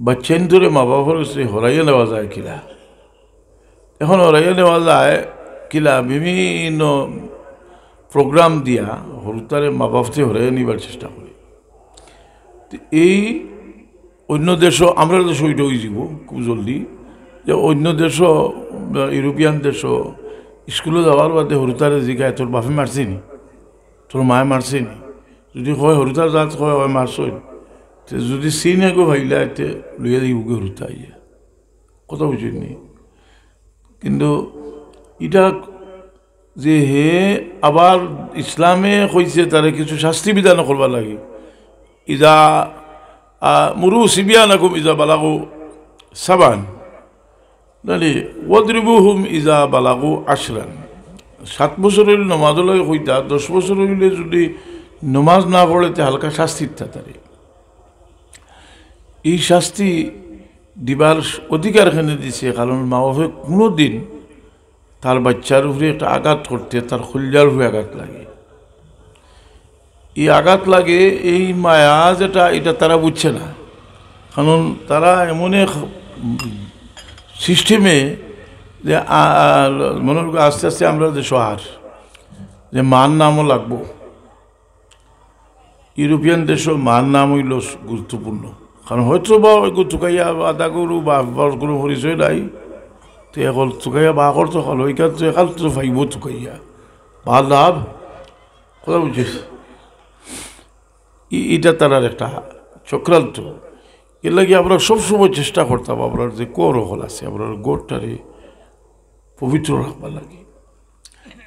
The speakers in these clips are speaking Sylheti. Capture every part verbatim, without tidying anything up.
বাচ্চাইন্তরে মা বাপর কাছে হরাইয়া নেওয়া যায় কিলা? এখন হরাইয়া নেওয়া যায় কিলা? বিভিন্ন প্রোগ্রাম দিয়া হরুতারে মা বাপতে হরাইয়া নিবার চেষ্টা করে। তো এই অন্য দেশও, আমরার দেশও ইটা অইযিবো খুব জলদি, যে অন্য দেশও, ইউরোপিয়ান দেশও স্কুলো যাওয়ার বাদে হরুতারে জিগায়, "তোর বাপে মারছে নি? তোর মায়ে মারছে নি?" যদি কয় হরুতার জাত কয়, "অয় মারছইন।" তে যদি চিনে গো ভাইলা, এতে লইয়া যাইবো গো হরুতা আইয়া। কথা বুঝছইন নি? কিন্তু ইটা যে হে আবার ইসলামে কইছে তারে কিছু শাস্তি বিধান করবার লাগি, "ইজা, আ, মুরু সিবিয়ানাকুম ইজা বালাগু সাবান।" মানে, "ওয়াদরিবুহুম ইজা বালাগু আশরান।" সাত বছর অইলে নমাজর লাগি কইতা, দশ বছর অইলে যদি নমাজ না পড়ে, তে হালকা শাস্তি দিতা তারে। এই শাস্তি দিবার অধিকার কেনে দিছে? কারণ মা বাপে কুনুদিন তার বাচ্চার উপরে একটা আঘাত করতে তার কলিজার উপরে আঘাত লাগে। এই আঘাত লাগে, এই মায়া যেটা, এটা তারা বুঝছে না। কারণ তারা এমন এক সিস্টেমে যে আ-, আ-, মনে হয় আস্তে আস্তে আমরা দেশও আর যে মার নামও লাগবো। ইউরোপিয়ান দেশও মার নাম অইলো গুরুত্বপূর্ণ। কারণ হয়তো বা ওই গো তুকাইয়া আধা গরু বা বারো গরু পরিচয় নাই, তো এখন তুকাইয়া বা করতো হলো, ওইখান তো এখান তো পাইবো তুকাইয়া বা লাভ। কথা বুঝছিস? ই-, ইটা তারার একটা চক্রান্ত। এর লাগি আমরা সবসময় চেষ্টা করতাম, আমরার যে ঘর হকল আছে, আমরার ঘরটারে পবিত্র রাখবার লাগি।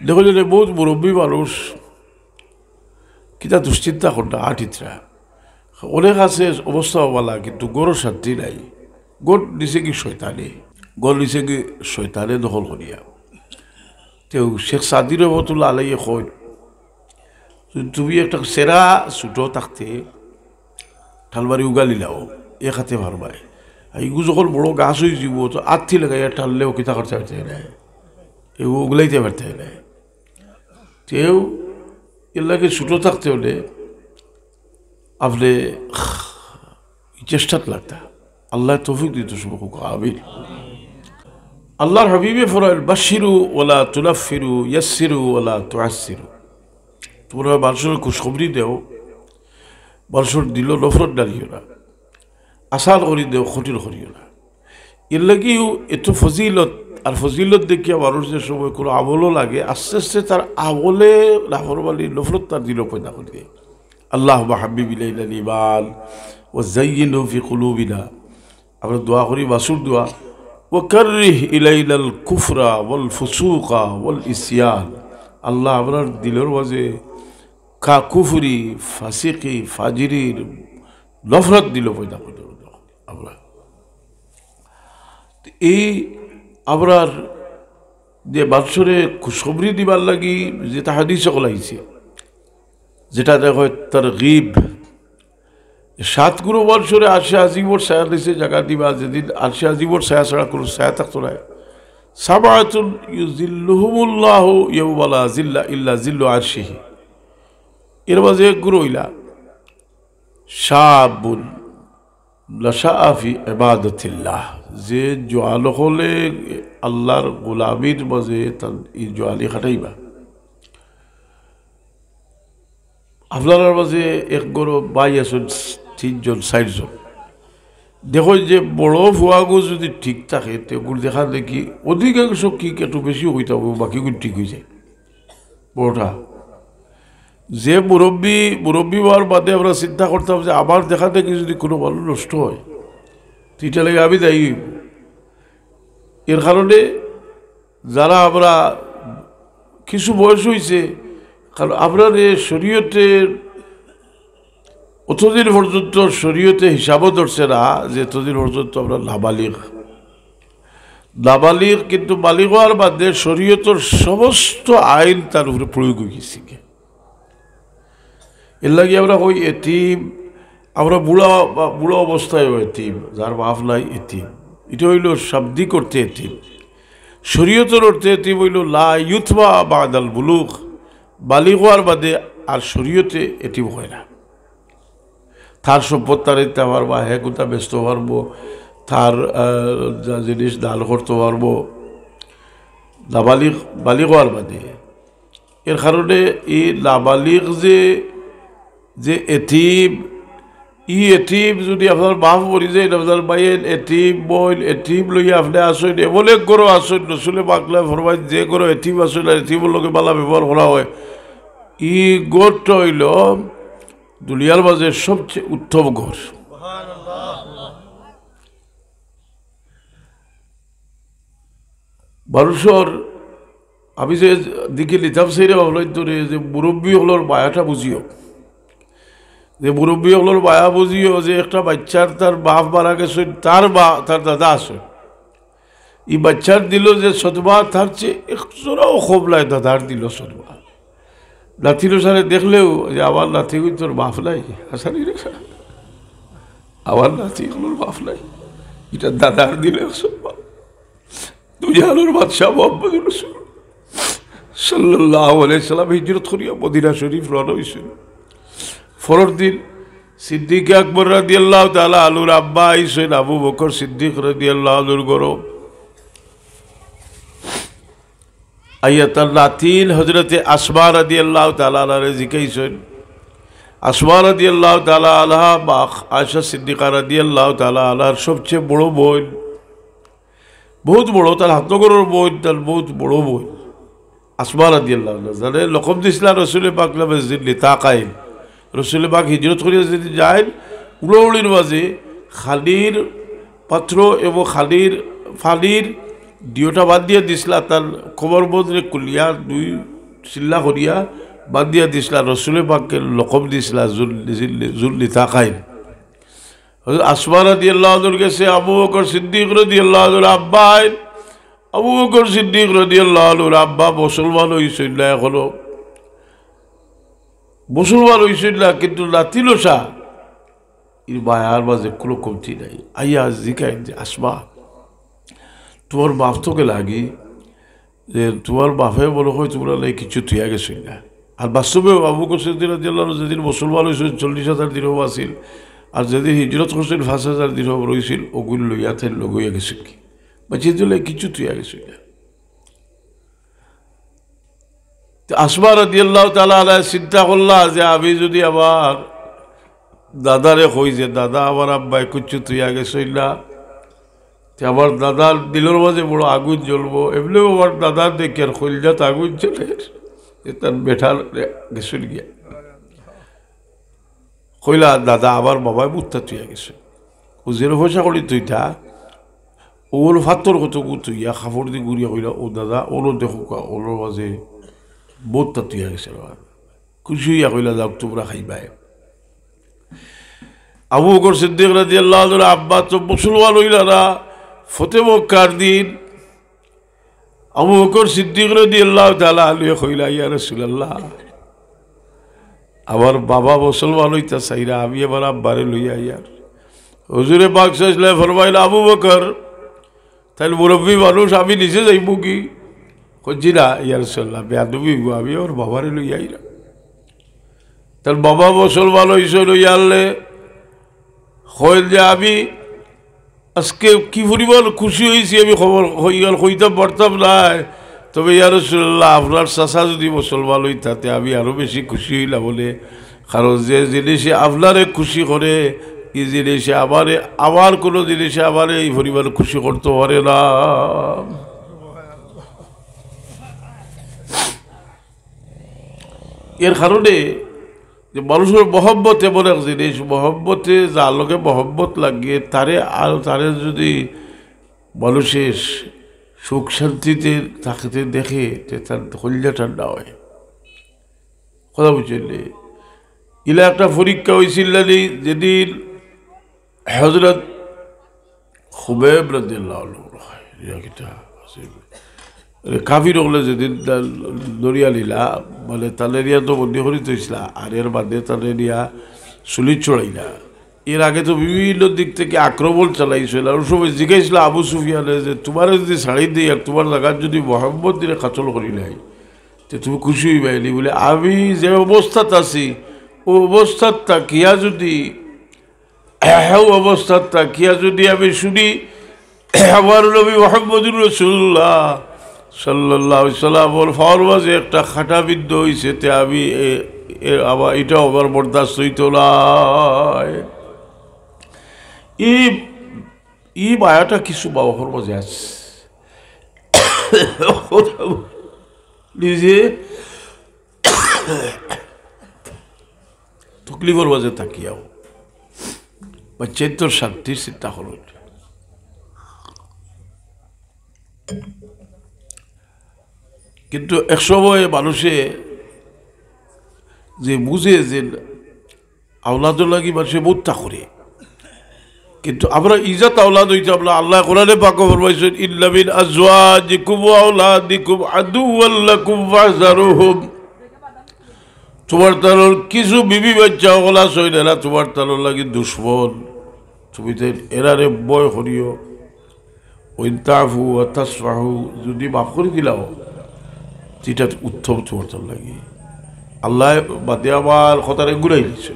দেখো যে বহুত মুরব্বী মানুষ, কিতা দুশ্চিন্তা করতা আটিতরা। অনেক আছে অবস্থা ভালা, কিন্তু ঘরো শান্তি নাই। ঘর নিছে কি শয়তানে, ঘর নিছে কি শয়তানে দখল করিয়া। তেউ শেখ সাদি রহমতুল্লাহ আলাইয়ে কইন, "যদি তুমি একটা সেরা ছোট থাকতে ঠালবাড়ি উগালি লাও, এক হাতে পারবায়। আর ইগু যখন বড় গাছ অইযিবো, তো আত্তি লাগাইয়া টানলেও কিতা করতে পারতে নাই, এগু উগলাইতে পারতে নাই।" তেউ এর লাগি ছোট থাকতে অইলে আপনে চেষ্টাত লাগতা। আল্লায় তৌফিক দিতো সবকু, আমিন। আল্লাহর হাবিবে ফরমাইল, "বাশশিরু ওয়ালা তুনাফফিরু, ইয়াসসিরু ওয়ালা তুআসসিরু।" তুমরা মানষরে খুশখবরি দেও, মানষর দিলো নফরত ডালিও না, আসান করি দেও, কঠিন করিও না। এর লাগিও এত ফজিলত, আর ফজিলত দেখিয়া মানুষ যে সময় কোনো আমলও লাগে, আস্তে আস্তে তার আমলে নাফরমানি, নফরত তার দিলো পয়দা করি দেয়। আল্লাহুম্মা হাব্বিব ইলাইনাল ঈমান ওয়া যায়্যিনহু ফি কুলুবিনা। আমরা দোয়া করি বাছুর দোয়া, "ওয়া কাররিহ ইলাইনাল কুফরা ওয়াল ফুসুকা ওয়াল ইসিয়ান।" আল্লাহ, আমরার দিলর মাঝে কা-, কুফরি, ফাসিকি, ফাজিরির নফরত দিলো পয়দা করি দেও আমরা। এই আমরার যে মানষরে খুশখবরি দিবার লাগি যেটা হাদিস অকল আইছে, যেটা দেখা হয় তারগিব, সাত গুরু মানষরে আরশে আজিমর ছায়া নিচে জাগা দিবা, যেদিন আরশে আজিমর ছায়া ছাড়া কোনো ছায়া থাকতো না। সাবাতুন ইউজিল্লুহুমুল্লাহু ইয়াউমা লা জিল্লা ইল্লা জিল্লু আরশিহি। এর মাঝে এক গুরু অইলা শাবুন নাশাআ ফি ইবাদাতিল্লাহ, যে জোয়ান অকলে আল্লাহর গোলামির মাঝে তার এই জোয়ানি কাটাইবা। আপনারার মাঝে এক ঘরো ভাই আছইন, তিনজন, চাইরজন। দেখো, যে বড় ফুয়াগু যদি ঠিক থাকে, তে গুর দেখা দেখি অধিকাংশ কিক একটু বেশি অইতা অইবো, বাকিগুন ঠিক অইযায়। বড়টা যে মুরব্বি, মুরব্বি অওয়ার বাদে আমরা চিন্তা করতাম যে আমার দেখা দেখি যদি কোনো মানুষ নষ্ট হয়, তো ইটার লাগি আমি দায়ী অইবো। এর কারণে যারা আমরা কিছু বয়স অইছে, কারণ আমরা যে শরীয়তের অতদিন পর্যন্ত শরীয়তে হিসাবও ধরছে না যে এতদিন পর্যন্ত আমরা নাবালিগ। নাবালিগ কিন্তু বালিগ অওয়ার বাদে শরীয়তর সমস্ত আইন তার উপরে প্রয়োগ অইগেছে। এর লাগি আমরা কই এতিম, আমরা বুড়া বা বুড়া অবস্থায়ও এতিম, যার বাপ নাই এতিম। ইটা অইলো শাব্দিক অর্থে এতিম। শরীয়তর অর্থে এতিম অইলো লা ইউতবা বাদাল বুলুগ, বালিগ অওয়ার বাদে আর শরীয়তে এতিম হয় না। তার সম্পদ তারে দিতা পারবা, হে কুনতা বেচতো পারবো, তার, আহ, যা জিনিস দান করতো পারবো, নাবালিগ, বালিগ অওয়ার বাদে। এর কারণে এই নাবালিগ যে, যে এতিম, ই এতিম যদি আপনার বাপ মরি যায়, আপনার ভাইয়ে এতিম, বইন এতিম লইয়া আপনে আছইন, এমন এক ঘরো আছইন, রসুলে পাকলে ফরমাইন, যে ঘরো এতিম আছইন আর এতিমর লগে ভালা ব্যবহার করা হয়, ই ঘরটা অইলো দুনিয়ার মাঝে সবচেয়ে উত্তম ঘর। মানুষর, আমি যে দিকে নিতাম সেইরে ভাবলাই ধরে যে মুরব্বী অকলর মায়াটা বুঝিও, যে মুরব্বী অকলর মায়া বুঝিও, যে একটা বাচ্চার তার বাপ মারা গেছে, তার বা তার দাদা আছে, ই বাচ্চার দিলো যে সদমা, তার চেয়ে এক জরাও কম নাই দাদার দিলো সদমা। নাতির সারে দেখলেও যে আমার নাতি কই তোর বাপ নাই, আসানি রে, আমার নাতি অকলর বাপ নাই, ইটা দাদার দিলো সদমা। দুজাহানর বাদশা মোহাম্মদ রসুল সাল্লাল্লাহু আলাইহি সাল্লাম হিজরত করিয়া মদিনা শরীফ রওনা অইছইন। পরর দিন সিদ্দিক আকবর রাদিয়াল্লাহু তাআলা আনহুর আব্বা আইছইন আবু বকর সিদ্দিক রাদিয়াল্লাহু আনহুর ঘরো। আইয়া তার নাতিন হযরতে আসমা রাদিয়াল্লাহু তাআলা আনহারে জিকাইছইন। আসমা রাদিয়াল্লাহু তাআলা আনহা বা আয়েশা সিদ্দিকা রাদিয়াল্লাহু তাআলা আনহার সবচেয়ে বড় বইন, বহুত বড়, তার হাতনগরর বইন, তার বহুত বড় বইন। আসমা রাদিয়াল্লাহু আনহা, যারে লকব দিছলা রসুলে পাক লামে জিল্লি তাকাইল। রসুলে পাক হিজরত করিয়া যদি যাইন, উড়াউড়ির মাঝে খানির পাত্র এবং খানির পানির দুইটা বান্ধিয়া দিছলা, তার কোমর বন্ধরে খুলিয়া দুই চিল্লা করিয়া বান্ধিয়া দিছলা, রসুলে পাকরে লকব দিছলা জুল-, জিল্লি-, জুল্লি তাকাইল। হযরত আসমা রাদিয়াল্লাহু আনহুর গেছে আবু বকর সিদ্দিক রাদিয়াল্লাহু আনহুর আব্বা আইন। আবু বকর সিদ্দিক রাদিয়াল্লাহু আনহুর আব্বা মুসলমান অইছইন না এখনো। মুসলমান অইছইন না, কিন্তু নাতিনশা ইর মায়ার মাঝে কুনু কমতি নাই। আইয়া জিকাইন যে, "আসমা, তুমার বাপ তো গেলাগি, যে তুমার বাপে মনে হয় তুমরার লাগি কিচ্ছু থুইয়া গেছইন না।" আর বাস্তবে আবু বকর সিদ্দিক রাদিয়াল্লাহু আনহু যেদিন মুসলমান অইছইন, চল্লিশ হাজার দিরহম আছিল, আর যেদিন হিজরত করছইন, পাঁচ হাজার দিরহম রইছিল, অগুইন লইয়া তাইন লগ অইয়া গেছইন কি, বাচ্চাইন্তর লাগি কিচ্ছু থুইয়া গেছইন না। তে আসমা রাদিয়াল্লাহু তাআলা আনহা চিন্তা করলা যে আমি যদি আমার দাদারে কই যে, "দাদা, আমার আব্বায় কুচ্ছু থুইয়া গেছইন না।" তে আমার দাদার দিলর মাঝে বড় আগুইন জ্বলবো। এমনেও আমার দাদার দেখিয়ার কইলজাত আগুইন জ্বলের। যে তার বেটা গেছইন গিয়া। কইলা, "দাদা, আমার বাবায় বউততা থুইয়া গেছইন।" ও যেন পয়সা করি থুইতা, অউ ফাত্তর কতগু থুইয়া, কাপড় দি গুড়িয়া কইলা, "ও দাদা, অনো দেখউক্কা, অনর মাঝে বউততা থুইয়া গেছে বাবা।" খুশি অইয়া কইলা, "যাউক, তুমরা খাইবায়।" আবু বকর সিদ্দিক রাদিয়াল্লাহু আনহুর আব্বা তো মুসলমান অইলা না, ফতে মক্কার দিন। আবু বকর সিদ্দিক রাদিয়াল্লাহু তাআলা আনহু কইলা, "ইয়া রাসূলুল্লাহ, আমার বাবা মুসলমান অইতা চাইরা, আমি আমার আব্বারে লইয়া আইয়ার।" হুজুরে পাক সাল্লাল্লাহু আলাইহি ওয়াসাল্লাম ফরমাইলা, "আবু বকর, তাইন মুরব্বি মানুষ, আমি নিজে যাইমু কি?" কইন, "জি না, ইয়া রাসূলুল্লাহ, বেয়াদবি অইবো, আমি আমার বাবারে লইয়া আইরাম।" তার বাবা মুসলমান অইছইন, লইয়া আনলে কইন যে, "আমি আজকে কি পরিমাণ খুশি অইছি, আমি খবর কই-, কইতাম পারতাম নায়। তবে ইয়া রাসূলুল্লাহ, আপনার চাচা যদি মুসলমান অইতা, তে আমি আরো বেশি খুশি অইলাম অনে, কারণ যে জিনিসে আপনারে খুশি করে, ই জিনিসে আমারে, আমার কুনু জিনিসে আমারে ই পরিমাণ খুশি করতো পারে না।" এর কারণে যে মানুষর মহব্বত এমন এক জিনিস, মহব্বতে যার লগে মহব্বত লাগে, তারে আর তারে যদি মানুষে সুখ শান্তিতে থাকতে দেখে, তে তার কলিজা ঠান্ডা অয়। কথা বুঝছইন নি? ইলা একটা পরীক্ষা অইছিল না নি, যেদিন হযরত খুবাইব রাদিয়াল্লাহু আনহু, ইয়া কিতা আছে? আরে, কাফির অকলে যেদিন তা ধরিয়া নিলা, মানে, তানে নিয়া তো বন্দী করি থইছিলা, আর এর বাদে তানে নিয়া ছুলিত চড়াইলা। এর আগে তো বিভিন্ন দিক থাকি আক্রমণ চালাইছিল, আর অউ সময় জিগাইছিল আবু সুফিয়ানে যে, "তুমারে যদি ছাড়ি দেই আর তুমার জাগাত যদি মোহাম্মদরে কাতল করিলাই, তে তুমি খুশি অইবায় নি?" বলে, "আমি যে অবস্থাত আছি, অউ অবস্থাত থাকিয়া যদি অউ অবস্থাত থাকিয়া যুদি আমি শুনি আমার নবী মুহাম্মদুর রাসূলুল্লাহ সাল্লাল্লাহু আলাইহি ওয়াসাল্লামর পাওর মাঝে একটা কাটা বিদ্ধ অইছে, তে আমি এ-, এ-, আমার, ইটাও আমার বরদাস্ত অইতো নায়। ই, ই মায়াটা কিছু বাফর মাঝে আছে। নিজে তকলিফর মাঝে থাকিয়াও বাচ্চাইন্তর শান্তির চিন্তা করইন। কিন্তু এক সময় মানুষে যে বুঝে যে আওলাদর লাগি মানুষে বউত তা করে, কিন্তু আমরা ইজাত আওলাদ অইতাম না। আল্লায় কোরআনে পাকো ফরমাইছইন, "ইন্না মিন আজওয়াজিকুম ওয়া আওলাদিকুম আদুওয়াল লাকুম ফাহজারুহুম।" তুমার তানর কিছু বিবি বাচ্চা অকল আছইন, এরা তুমার তানর লাগি দুশমন। তুমি তাইন এরারে ভয় করিও। "ওয়া ইন তাফু ওয়া তাসফাহু", যুদি মাফ করি দিলাও, ইটা উত্তম তুমার তানর লাগি। আল্লায় বাদে আমার কথারে ঘুরাই দিছে।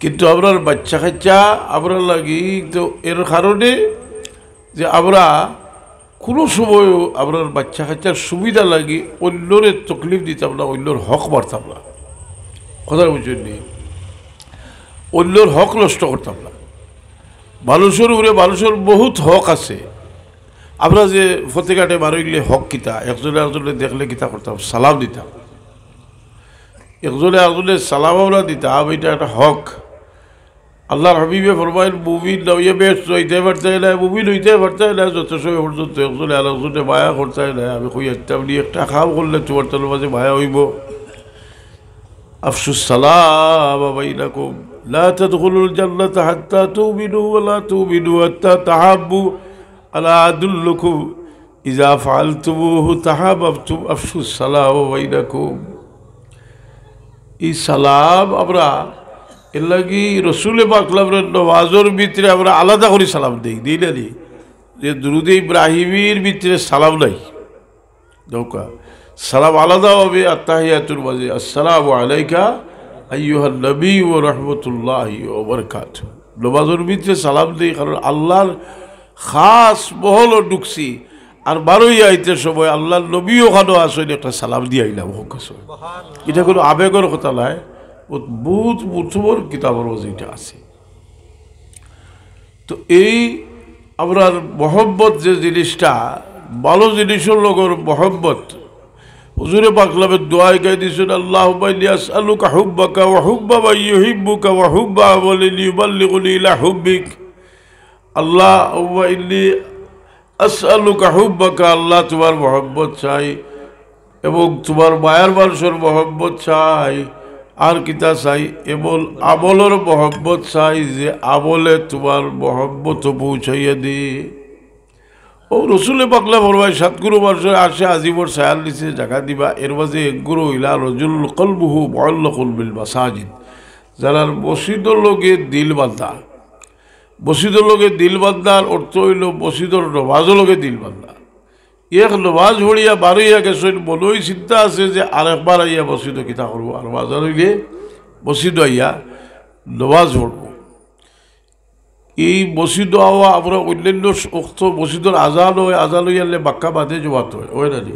কিন্তু আমরার বাচ্চা কাচ্চা আমরার লাগি তো এর কারণে যে আমরা কুনু সময়ও আমরার বাচ্চা কাচ্চার সুবিধা লাগি অইন্যরে তকলিফ দিতাম না, অইন্যর হক মারতাম না। কথা বুঝছইন নি? অইন্যর হক নষ্ট করতাম না। মানুষর উপরে মানুষর বউত হক আছে। আমরা যে পথে ঘাটে বারইলে হক কিতা, একজনে আরকজনে দেখলে কিতা করতাম, সালাম দিতাম। একজনে আরকজনে সালাম আমরা দিতাম, ইটা একটা হক। আল্লার হাবিবে ফরমাইন, মুমিন না অইয়া বেহেস্তো যাইতায় পারতায় নায়, মুমিন অইতায় পারতায় নায়, যত সময় পর্যন্ত একজনে আরকজনরে মায়া করতায় নায়। আমি কইয়ার তে আপনে একটা কাম করলে তুমার তানর মাঝে মায়া অইবো। আফশুস সালাম বাইনাকুম, লা তাদখুলুল জান্নাতা হাত্তা তুমিনু ওয়া লা তুমিনু হাত্তা তাহাব্বু, আলা আদুল্লুকুম ইযা ফাআলতুমুহু তাহাবাবতুম, আফশুস সালাম বাইনাকুম। ই সালাম আমরা এর লাগি রসুলে পাক সাল্লাল্লাহু আলাইহি ওয়াসাল্লামর নমাজর ভিতরে আমরা আলাদা করি সালাম দেই, দেই না নি? যে দুরুদে ইব্রাহিমীর ভিতরে সালাম নাই। দেখউক্কা, সালাম আলাদা অইবো আত্তাহিয়াতুর মাঝে, "আসসালামু আলাইকা আইয়ুহান নবী ওয়া রাহমাতুল্লাহি ওয়া বারাকাতুহু।" নমাজর ভিতরে সালাম দেই, কারণ আল্লার খাস মহলো ঢুকছি, আর বারইয়া আইতে সময় আল্লার নবী অখানো আছইন, একটা সালাম দিয়া আইলাম, হক আছে। ইটা কুনু আবেগর কথা নায়, বউত, বউত মুর্তবর কিতাবর মাঝে ইটা আছে। তো এই আমরার মহব্বত যে জিনিসটা, ভালো জিনিসর লগর মহব্বত, হুজুরে পাক সাল্লাল্লাহু আলাইহি ওয়াসাল্লামে দোয়া শিখাই দিছইন, "আল্লাহুম্মা ইন্নী আসআলুকা হুব্বাকা ওয়া হুব্বা মান ইউহিব্বুকা ওয়া হুব্বা আমালিন ইউবাল্লিগুনি ইলা হুব্বিক।" আল্লাহুম্মা ইন্নী আসআলুকা হুব্বাকা, আল্লাহ তুমার মহব্বত চাই, এবং তুমার মায়ার মানুষর মহব্বত চাই, আর কিতা চাই? এমন আমলর মহব্বত চাই যে আমলে তুমার মহব্বত পৌঁছাইয়া দে। অউ রসুলে পাক সাল্লাল্লাহু আলাইহি ওয়াসাল্লামে ফরমাইন, সাত গুরু মানুষরে আরশে আজিমর ছায়ার নিচে জাগা দিবা, এর মাঝে এক গুরু অইলা রজুলুন কলবুহু মুআল্লাকুন বিল মাসাজিদ, যারার মসজিদর লগে দিল বান্ধা। মসজিদর লগে দিল বান্ধার অর্থ অইলো মসজিদর নমাজর লগে দিল বান্ধা। এক নমাজ পড়িয়া বারইয়া গেছইন, মনো অউ চিন্তা আছে যে আরেকবার আইয়া মসজিদো কিতা করবো, আর আজান অইলে মসজিদো আইয়া নমাজ পড়বো। এই মসজিদো আওয়া, আমরা অইন্যান্য অক্ত মসজিদর আজান অয়, আজান অইয়ারলে বাক্কা বাদে জমাত অয়, অয় না নি?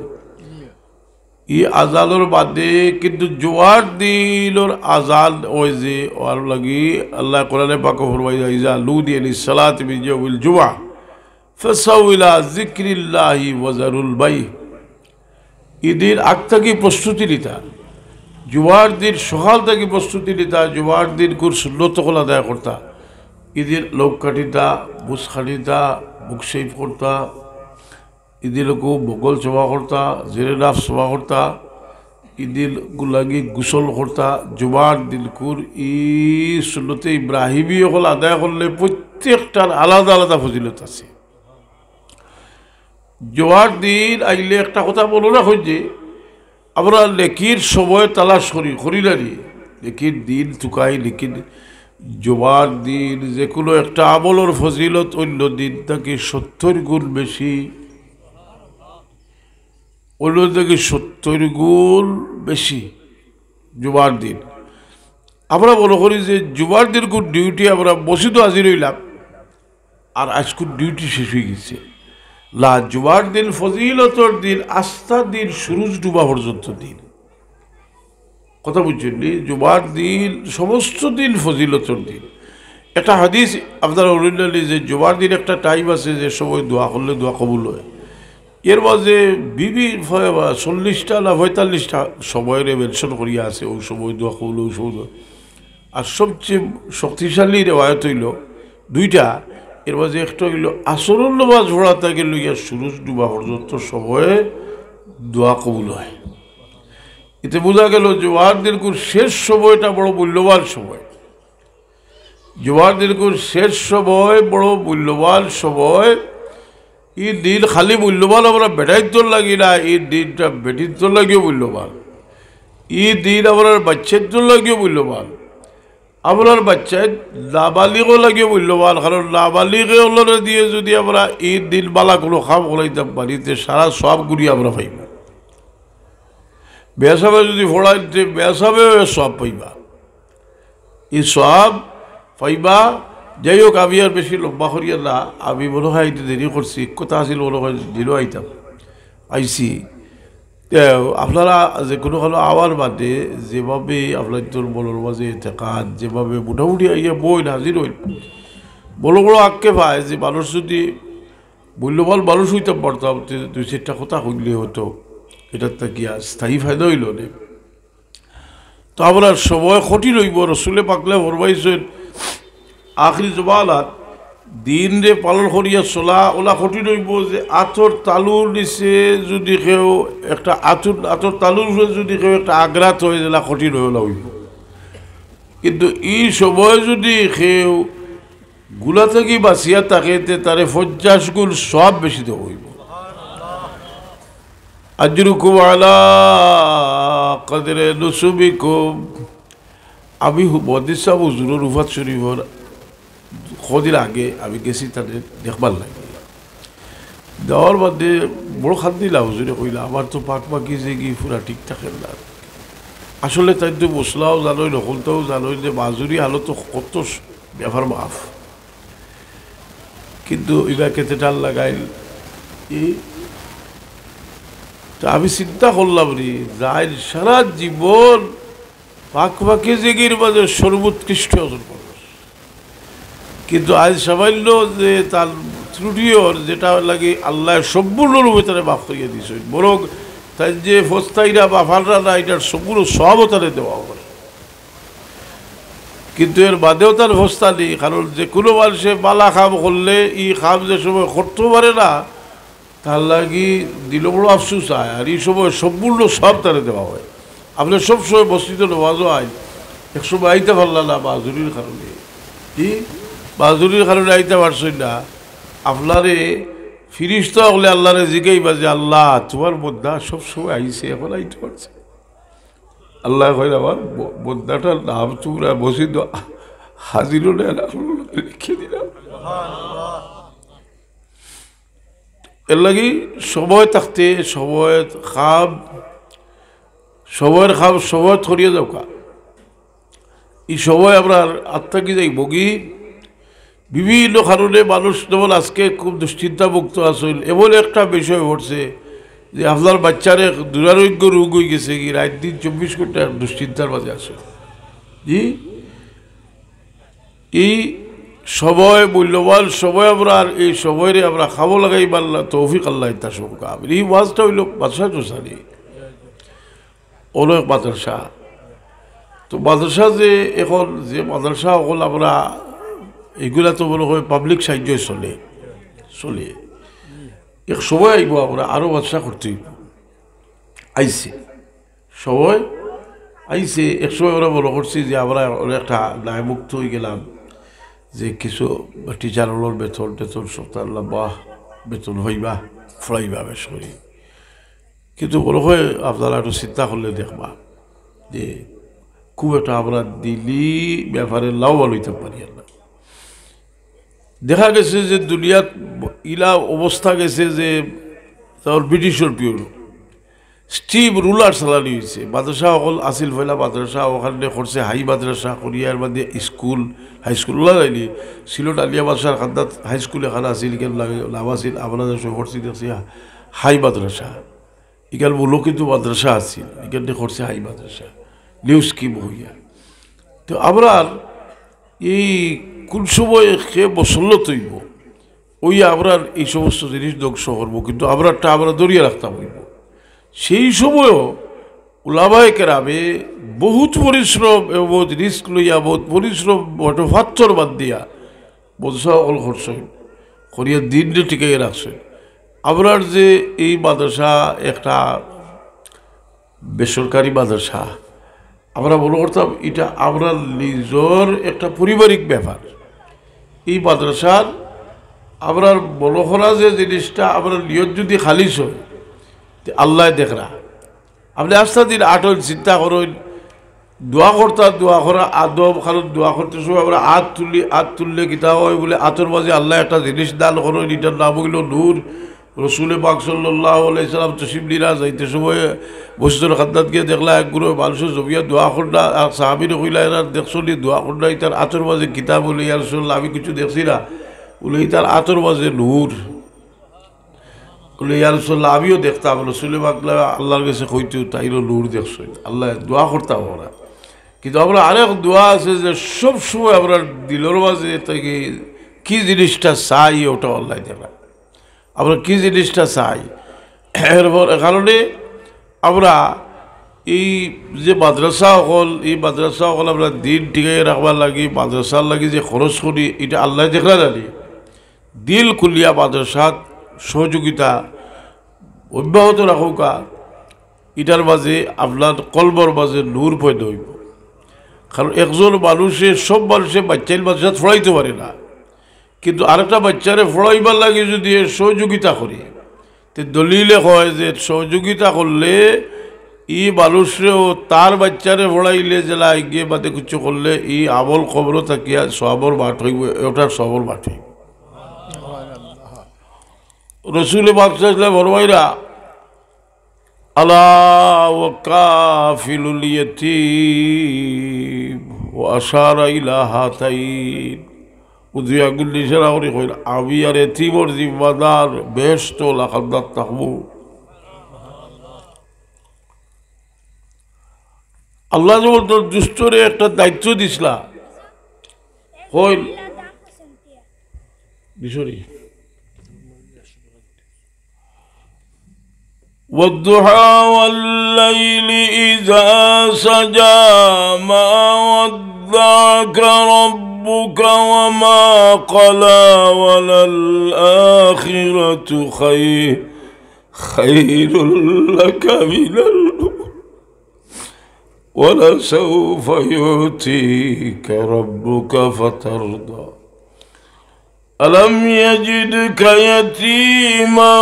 ই আজানর বাদে কিন্তু জুমার দিনর আজান অয় যে, অর লাগি আল্লায় কোরআনে পাকো ফরমাইরা, "ইজা নুদিয়া লিস-সালাতি মিন ইয়াউমিল জুমআ ফাসাউ ইলা যিকরিল্লাহি ওয়া যারুল বাই।" ইদিন আগ থাকি প্রস্তুতি নিতা, জুমার দিন সকাল থাকি প্রস্তুতি নিতা, জুমার দিনকুর সুন্নত অকল আদায় করতা। ইদিন নখ কাটিতা, মুছ কাটিতা, মুখ শেভ করতা, ইদিন অকু বগল চুমা করতা, জেরে নাফ চুমা করতা, ইদিন অকু লাগি গোসল করতা। জুমার দিনকুর ই সুন্নতে ইব্রাহিমী অকল আদায় করলে প্রত্যেকটার আলাদা আলাদা ফজিলত আছে। জুমার দিন আইলে একটা কথা মনো রাখইন যে, আমরা নেকির সময় তালাশ করি, করি না নি? নেকির দিন তুকাই, লেকিন জুমার দিন যেকুনু একটা আমলর ফজিলত অইন্য দিন থাকি সত্তইর গুণ বেশি, অইন্য দিন থাকি সত্তইর গুণ বেশি জুমার দিন। আমরা মনে করি যে জুমার দিনকুর ডিউটি আমরা মসজিদো হাজির অইলাম, আর আইজকুর ডিউটি শেষ অইগেছে। না, জুমার দিন ফজিলতর দিন, আস্তা দিন সুরুজ ডুবা পর্যন্ত দিন। কথা বুঝছইন নি? জুমার দিন, সমস্ত দিন ফজিলতর দিন। একটা হাদিস আপনারা হুনইন নি যে জুমার দিন একটা টাইম আছে যে সময় দোয়া করলে দোয়া কবুল অয়। এর মাঝে বিভিন্ন ফ-, চল্লিশটা না পঁয়তাল্লিশটা সময়রে মেনশন করিয়া আছে, অউ সময় দোয়া কবুল, অউ সময় দোয়া। আর সবচেয়ে শক্তিশালী রেওয়ায়ত অইলো দুইটা। এর মাঝে একটা অইলো আসরর নামাজ পড়া থাকি লইয়া সুরুজ ডুবা পর্যন্ত সময়ে দোয়া কবুল অয়। এতে বুঝা গেল জুমার দিনকুর শেষ সময়টা বড় মূল্যবান সময়। জুমার দিনকুর শেষ সময় বড় মূল্যবান সময়। ই দিন খালি মূল্যবান আমরা বেটাইন্তর লাগি না, ই দিনটা বেটিন্তর লাগিও মূল্যবান। ই দিন আমরার বাইচ্চাইন্তর লাগিও মূল্যবান। আমরার বাইচ্চাইন নাবালিগর লাগিও মূল্যবান, কারণ নাবালিগ অকলরে দিয়া যুদি আমরা ই দিন বালা কুনু কাম করাইতাম পারি, তে সারা সওয়াব গুলি আমরা পাইমু। বেসাবে যুদি পড়াইন, তে বেসাবেও সওয়াব পাইবা। ই সওয়াব পাইবা। যাই হোক, আমি আর বেশি লম্বা করিয়ার না, আমি মনে হয় একটু দেরি করছি, কথা আছিল মনে হয় দিনও আইতাম, আইছি। তে আপনারা যে কুনু কানো আওয়ার বাদে যেভাবে আপনাইন্তর মনর মাঝে এতেকাদ, যেভাবে মোটামুটি আইয়া বইন, হাজির অইন, বড় বড় আক্ষেপ অয় যে মানুষ যুদি মূল্যবান মানুষ অইতাম পারতাম, তে দুই চাইরটা কথা কইলে হয়তো ইটার থাকিয়া স্থায়ী ফায়দা অইলো নে। তো আমরার সময় কঠিন অইবো। রসুলে পাকে ফরমাইছইন, আখরি জমানাত দিনরে পালন করিয়া চলা অলা কঠিন অইবো, যে আতর তালুর নিচে যুদি কেউ একটা আতর, আতর তালুর উপরে যুদি কেউ একটা আঘাত অয়, যেলা কঠিন অয় অলা অইবো। কিন্তু ই সময় যুদি কেউ গুনা থাকি বাচিয়া থাকে, তে তারে পঞ্চাশ গুণ সওয়াব বেশি দেওয়া অইবো। আজরুকুম আলা কদরে নুসুবিকুম। আমি হু-, মুহাদ্দিস সাব হুজুরর ওফাত শরিফর কদিন আগে আমি গেছি তারে দেখবার লাগি। যাওয়ার বাদে বড় কান্দিলা, হুজুরে কইলা, "আমার তো পাক পাকিজাগি পুরা ঠিক থাকে না।" আসলে তাইন তো মসলাও জানইন, হকলতাও জানইন যে মাজুরি হালত তো কত স-, ব্যাপার মাফ। কিন্তু ইবা কেতে টান লাগাইল। ই, তো আমি চিন্তা করলাম রে, যাইন সারা জীবন পাক পাকিজাগির মাঝে সর্বোৎকৃষ্ট একজন মানুষ। কিন্তু আইজ সামান্য যে তার ত্রুটি অর, যেটা লাগি আল্লায় সম্পূর্ণরূপে তারে মাফ করিয়া দিছইন, বরং তাইন যে পস্তাইরা বা ফাররা না, ইটার সম্পূর্ণ সওয়াবও তারে দেওয়া অর। কিন্তু এর বাদেও তার পস্তানি, কারণ যে কুনু মানষে বালা কাম করলে ই কাম যে সময় করতো পারে না, তার লাগি দিলো বড় আফসোস অয়, আর ই সময় সম্পূর্ণ সওয়াব তারে দেওয়া অয়। আপনে সব সময় মসজিদো নমাজো আইন, এক সময় আইতা পারলা না মাজুরির কারণে। কি? মাজুরির কারণে আইতা পারছইন না। আপনারে ফিরিস্তা অকলে আল্লারে জিগাইবা যে, "আল্লা, তুমার বন্দা সব সময় আইছে, এখন আইতে পারছে?" আল্লায় কইন, "আমার ব-, বন্দাটার নাম তুমরা মসজিদো হাজির অইলে না অইলে লেখিয়া দিলাম।" এর লাগি সময় থাকতে সময় কাম, সময়র কাম সময়ত করিয়া যাউক্কা। ই সময় আমরার আত থাকি যাইবোগি। বিভিন্ন কারণে মানুষ যেমন আজকে খুব দুশ্চিন্তামুক্ত আছইন, এমন একটা বিষয় ঘটছে যে আপনার বাইচ্চার এক দুরারোগ্য রোগ অইগেছেগি, রাইত দিন চব্বিশ ঘন্টা দুশ্চিন্তার মাঝে আছে। জি, ই সময়, মূল্যবান সময় আমরার, ই সময়রে আমরা কামো লাগাইবার তৌফিক আল্লায় দান করউক্কা। ই ওয়াজটা অইলো মাদ্রাসা তো জানি, অনেক মাদ্রাসা। তো মাদ্রাসা যে এখন যে মাদ্রাসা অকল আমরা, ইগুলা তো মনে হয় পাবলিক সাহায্যে চলে, চলে। এক সময় আইবো আমরা আরো মাদ্রাসা করতে অইবো। আইছে। সময় আইছে, এক সময় আমরা মনে করছি যে আমরা অনেকটা দায়মুক্ত অইগেলাম, যে কিছু টিচার অকলর বেতন টেতন সপ্তাহ লম্বা বেতন পাইবা, পড়াইবা বেশ করি। কিন্তু মনে হয় আপনারা একটু চিন্তা করলে দেখবা যে খুব একটা আমরা দিলি ব্যাপারে লাভবান অইতাম পারি আর না। দেখা গেছে যে দুনিয়াত ইলা অবস্থা গেছে যে তার ব্রিটিশর পিরিয়ড, স্টিম রুলার চালানি অইছে। মাদ্রাসা অকল আছিল, পয়লা মাদ্রাসা অখান করছে হাই মাদ্রাসা, করিয়া এর বাদে স্কুল, হাই স্কুল অলা যায়নি। সিলট আলিয়া মাদ্রাসার কান্দাত হাই স্কুল এখান আছিল, ইখান নাম আছিল, আমরা যে সময় করছি দেখছি হাই মাদ্রাসা। ইখান মূল কিন্তু মাদ্রাসা আছিল, ইখান করছে হাই মাদ্রাসা, নিউ স্কিম অইয়া। তো আমরার এই কুন সময় কে মুসল্লত অইবো, অইয়া আমরার এই সমস্ত জিনিস ধ্বংস করবো, কিন্তু আমরারটা আমরা ধরিয়া রাখতাম অইবো। সেই সময়ও উলামায়ে কেরামে বহুত পরিশ্রম এবং রিস্ক লইয়া, বহুত পরিশ্রম, বড় পাথর বাদ দিয়া মাদ্রাসা অকল করছইন, করিয়া দিনরে টিকাইয়া রাখছইন। আমরার যে এই মাদ্রাসা একটা বেসরকারি মাদ্রাসা, আমরা মনে করতাম ইটা আমরার নিজর একটা পারিবারিক ব্যাপার। এই মাদ্রাসার আমরার মনে করা যে জিনিসটা, আমরার নিয়ত যদি খালিস অয়, তে আল্লায় দেখরা। আপনে আস্তা দিন আটইন, চিন্তা করইন, দোয়া করতা, দোয়া করা আদব, কারণ দোয়া করতে সময় আমরা আত তুলি, আত তুললে কিতা অয় বুলে আতর মাঝে আল্লায় একটা জিনিস দান করইন, ইটার নাম অইলো নূর। রসুলে পাক সাল্লাল্লাহু আলাইহি সাল্লাম তশরিফ নিরা যাইতে সময় মসজিদর কান্দাত গিয়া দেখলা এক গ্রুপ মানুষে জমিয়া দোয়া করলা, আর সাহাবীরে কইলা, "এরা দেখছো নি দোয়া করলা, ইতার আতর মাঝে কিতা?" বুলে, "ইয়া রাসূলুল্লাহ, আমি কিছু দেখছি না।" বুলে, "ইতার আতর মাঝে নূর।" বুলে, "ইয়া রাসূলুল্লাহ, আমিও দেখতাম।" রসুলে পাক আল্লাহর গেছে কইতে, "তাইরও নূর দেখছো।" আল্লায় দোয়া করতাম আমরা, কিন্তু আমরা আরেক দোয়া আছে যে সব সময় আমরা দিলর মাঝে থাকি, কি জিনিসটা চাই, ওটা আল্লায় দেখরা। আমরা কি জিনিসটা চাই। এরপর এ কারণে আমরা এই যে মাদ্রাসা অকল, এই মাদ্রাসা অকল আমরা দিন টিকাইয়া রাখবার লাগি, মাদ্রাসার লাগি যে খরচ করি, ইটা আল্লায় দেখরা জানি। দিল খুলিয়া মাদ্রাসাত সহযোগিতা অব্যাহত রাখউক্কা, ইটার মাঝে আপনার কলবর মাঝে নূর পয়দা অইবো। কারণ একজন মানুষে, সব মানুষে বাচ্চাইন মাদ্রাসাত পড়াইতো পারে না, কিন্তু আরেকটা বাচ্চারে পড়াইবার লাগি যদি এ সহযোগিতা করে, তে দলিলে কয় যে সহযোগিতা করলে ই মানুষরেও তার বাচ্চারে পড়াইলে যেলা আগে বাদে কিছু করলে ই আমল কবরো থাকিয়া সওয়াবর বাট অইবো, ওটার সওয়াবর বাট অইবো। রসুলে পাক সাল্লাল্লাহু আলাইহি ওয়াসাল্লাম ফরমাইরা, "আলা ওয়া কাফিলুল ইয়াতিম ওয়া আশারা ইলা হাতাইন।" ও দুই আঙ্গুল ইশারা করি কইল, "আমি আর এতিমর জিম্মাদার, বেহেশত অলা কান্দাত থাকমু।" আল্লায় যেবলা তোর দুস্তরে একটা দায়িত্ব দিছলা, কইল, sorry, والضحى والليل إذا سجى، ما ودعك ربك وما قلى، وللآخرة خير، خير لك من الأولى، ولسوف يعطيك ربك فترضى. ألم يجدك يتيما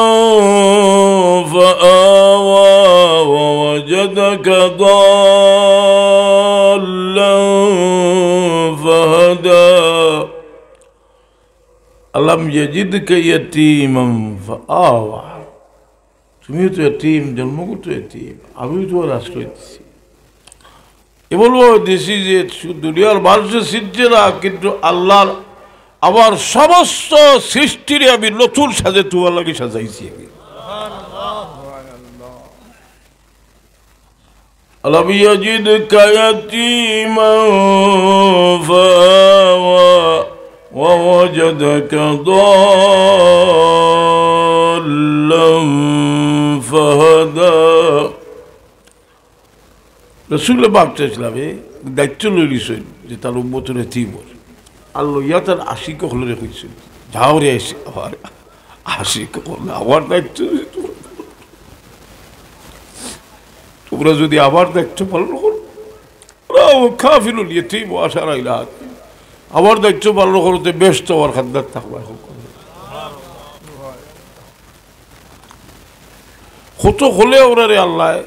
فآوى ووجدك ضالا فهدى. ألم يجدك يتيما فآوى. তুমিও তো এতিম, জন্মগত এতিম, আমিও তোমার আশ্রয় দিছি। এমনভাবে দিছি যে দুনিয়ার মানুষে চিনছে না, কিন্তু আল্লাহর, আমার সমস্ত সৃষ্টিরে আমি নতুন সাজে তোমার লাগি সাজাইছি আমি। ألم يجدك يتيما فآوى ووجدك ضالا فهدى। রসুল পাক সাল্লাল্লাহু আলাইহি ওয়াসাল্লামে দায়িত্ব লইলিছইন যে তার উম্মতর এতিমর, আর লইয়া তার আশিক অকলরে কইছইন, "যাও রে আশিক, আমার আশিক অকল, আমার দায়িত্ব যে তোমরা, তোমরা যদি আমার দায়িত্ব পালন করো, রাও কাফিলুল ইয়াতিম ওয়া আশারা ইলা হাতাইন, আমার দায়িত্ব পালন করতে বেহেশত আমার কান্দাত থাকবা এখন।" কত হলে ওনারে আল্লাহ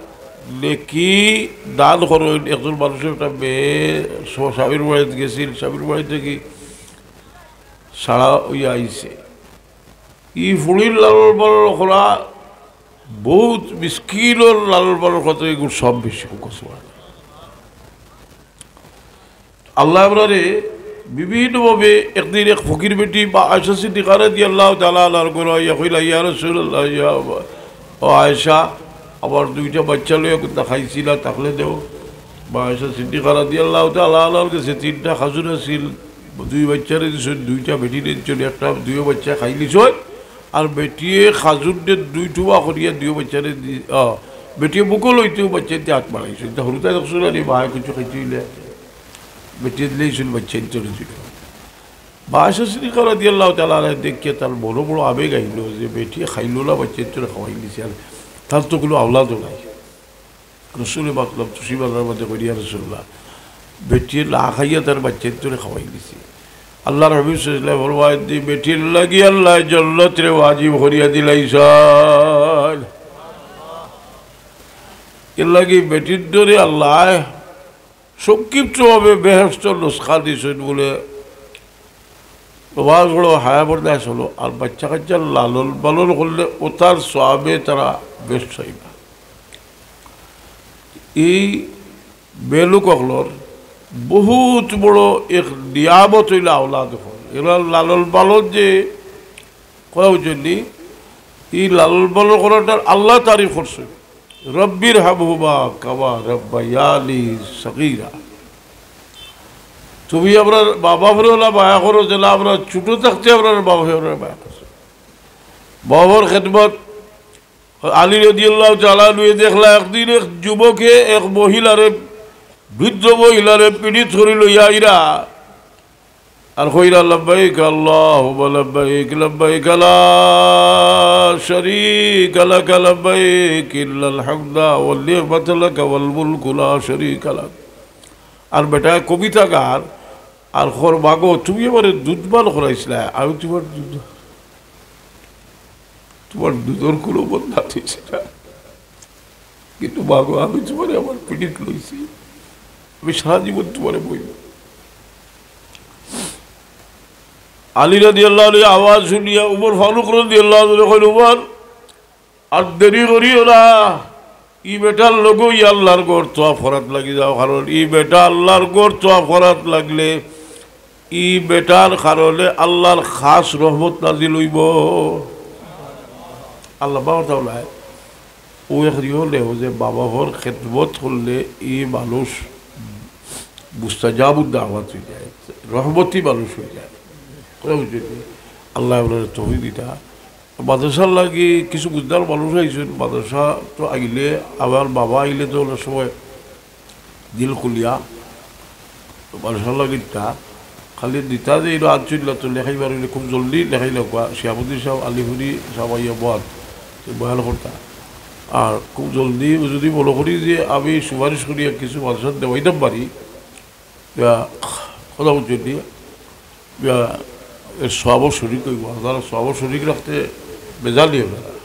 নেকি দান করইন। একজন মানুষর একটা মেয়ে স-, স্বামীর বাড়িত গেছিল, স্বামীর বাড়ি থাকি ছাড়া অইয়া আইছে। ই ফুড়ির লালন পালন করা বহুত মিসকিনর লালন পালন করতে এগুলো সব বেশি ফোকাস হয়। আল্লাহ আমরারে বিভিন্নভাবে একদিন এক ফকির বেটি বা আয়েশা সিদ্দিকা রাদিয়াল্লাহু তাআলা আনহার ঘরো আইয়া কইলা, "ইয়া রাসূলুল্লাহ, ইয়া আবা-, ও আয়েশা, আমার দুইটা বাচ্চা লইয়া কুন্তা খাইছিলা, থাকলে দেও।" বা আয়েশা সিদ্দিকা রাদিয়াল্লাহু তাআলা আনহার গেছে তিনটা খাজুর আছিল, দুই বাচ্চারে দিছইন, দুইটা বেটিরে দিছইন, একটা দুইও বাচ্চা খাইলিছইন, আর বেটিয়ে খাজুর দে দুই টুবা করিয়া দুইও বাচ্চারে দি-, আ, বেটিয়ে মুখো লইতেউ বাচ্চাইন্তে আত বাড়াইছইন। তা হুরুতায় দেখছইন না নি, মায়ে কিছু খাইতে অইলে বেটিয়ে দিলাইছইন বাচ্চাইন্তরে দিল। বা আয়েশা সিদ্দিকা রাদিয়াল্লাহু তাআলা আনহা দেখিয়া তার বড় বড় আবেগ আইল যে বেটিয়ে খাইল না, বাচ্চাইন্তরে খাওয়াইলিছে, আর তার তো কুনু আওলাদও নাই। রসুলে মাতলাম তুসি বাজার মধ্যে করিয়া রসুল্লাহ বেটিয়ে না খাইয়া তার বাচ্চাইন্তরে খাওয়াইলিছে। আল্লাহর হাবিব সাল্লাল্লাহু আলাইহি ওয়াসাল্লাম ফরমাইন দি, "বেটির লাগি আল্লায় জন্নতরে ওয়াজিব করিয়া দিলাইছইন।" এর লাগি বেটির ধরে আল্লায় সংক্ষিপ্তভাবে বেহেশতর নুসখা দিছইন বুলে নমাজ পড়ো, হায়া পর্দায় চলো, আর বাচ্চা কাচ্চার লালন পালন করলে অতার সওয়াবে তারা বেহেশত পাইবা। এই বেলুক অকলর বহুত বড় এক নিয়ামত অইলা আওলাদ অকল। এরার লালন পালন যে করা উচিত নি, এই লালন পালন করাটার আল্লায় তারিফ করছইন, "রব্বিরহামহুমা কামা রাব্বায়ানি সগীরা।" তুমি আমরার মা বাপরে অলা মায়া করো, যেলা আমরা ছোট থাকতে আমরার মা বাপে আমরারে মায়া করছইন। মা বাপর খেদমত। আলী রাদিয়াল্লাহু তাআলা আনহুয়ে দেখলা একদিন এক যুবকে এক মহিলারে, বৃদ্ধ মহিলারে পিঠিত করি লইয়া আইরা আর কইরা, "লাব্বাইক আল্লাহুম্মা লাব্বাইক, লাব্বাইক লা শারীকা লাকা লাব্বাইক, ইন্নাল হামদা ওয়ান নি'মাতা লাকা ওয়াল মুলকু লা শারীকা লাক।" আর বেটায় কবিতা গার, আর কর, "মাগো, তুমি আমারে দুধ পান করাইছলায়, আমি তুমার দুধ, তুমার দুধর কুনু বদনাম অইছে না। কিন্তু মাগো, আমি তুমারে আমার পিঠিত লইছি, আমি সারা জীবন তুমারে বইমু।" আলী রাদিয়াল্লাহু আনহু আওয়াজ হুনিয়া উমর ফারুক রাদিয়াল্লাহু আনহুরে কইন, "উমর, আর দেরি করিও না, ই বেটার লগেউ ই আল্লাহর ঘর তওয়াফ করাত লাগি যাও, কারণ ই বেটা আল্লাহর ঘর তওয়াফ করাত লাগলে ই বেটার কারণে আল্লাহর খাস রহমত নাজিল অইবো।" আল্লাহ বাবা তাআলা ও এক রিও লেও যে মা বাপর খেদমত করলে ই মানুষ মুস্তাজাবুদ দাওয়াত অই যায়, রহমতি মানুষ অই যায়। কথা বুঝছইন নি? আল্লায় আমরারে তৌফিক দিতা। মাদ্রাসার লাগি কিছু বুঝদার মানুষ আইছইন, মাদ্রাসা তো আইলে, আমার বাবা আইলে তো অনেক সময় দিল খুলিয়া, তো মাদ্রাসার লাগি দিতা, খালি দিতা যে ইনো আনছইন না তো লেখাইবার অইলে খুব জলদি লেখাইলাউক্কা। শিহাবুদ্দিন সাব, আলিপুরি সাব আইয়া বয়ান, তো বয়ান করতা। আর খুব জলদি যদি মনো করি যে আমি সুপারিশ করিয়া কিছু মাদ্রাসাত দেওয়াইতাম পারি, ইয়া, কথা বুঝছইন নি? ইয়া, এর সওয়াবর শরিক অইবো। আপনারা সওয়াবর শরিক রাখতে বেজার অইবা না।